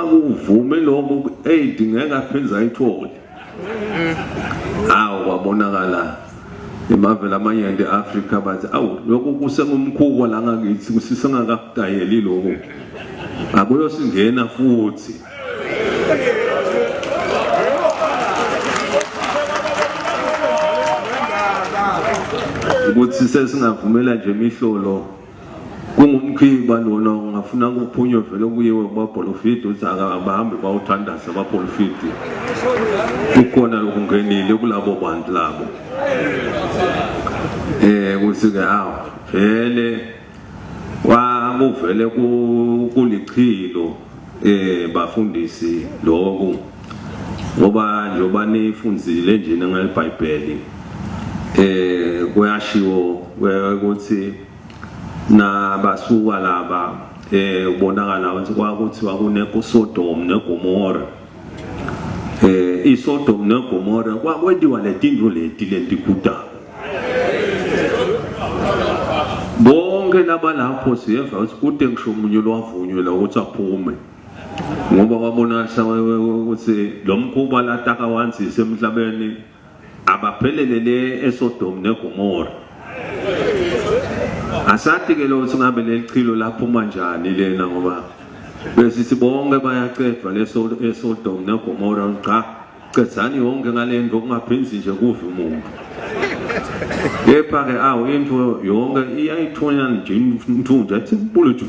Akuvume lokho ku-aid ngeke aphinde ayithole. Hawu kwabonakala emavela amanyenti e-Afrika bathi awu lokhu kusengumkhuba la ngakithi kusisengakakudayeli lokhu. Akuyosingena futhi. Ukuthi sesingavumela nje imihlolo Kungumkhiba lona ungafuna kuphunywe vele kuyiwe kubabholofidi uthi akabahambe bawuthandaza ababholofidi. Kukhona lokungenile kulabo bantu labo. Eh kuthi ke hawu vele kwakuvele kulichilo eh bafundisi lokhu ngoba njengoba nifundzile nje ngalibhayibheli eh kuyashiwo ukuthi nabasuka laba eh ubonakala ukuthi kwakuthiwa kuneSodom neGomora eh iSodom neGomora kwakwentiwa letindlu leti lentikuta bonke labalapho siyeva ukuthi kude ngisho munye lwavunyelwa ukuthi aphume ngoba kwabonakala ukuthi lo mkhuba lataka wanzise emhlabeni abaphelele le eSodom neGomora asathi ke lo singabe lelichilo laphuma njani lena ngoba besithi bonke bayacedwa leso eSodom neGomora cha cedzani yonke ngalento kungaphindzi nje kuve umuntu kepha ke awu into yonke iyayithonya nje inthunja ithi buluju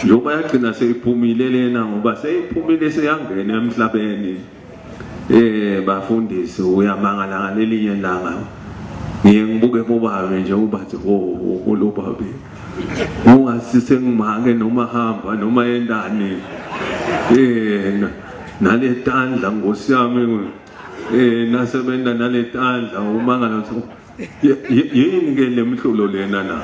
njengoba yagcina seyiphumile lena ngoba seyiphumile seyangena emhlabeni Eh bafundisi uyamangala ngalelinye ilanga ngiye ngibuke bobabe nje ubathi ho oh, lo babe ungasise ngimake noma hamba noma yendani eh naletandla ngosi yami eh nasebenta naletandla umangala yini ke lemhlulo lena na?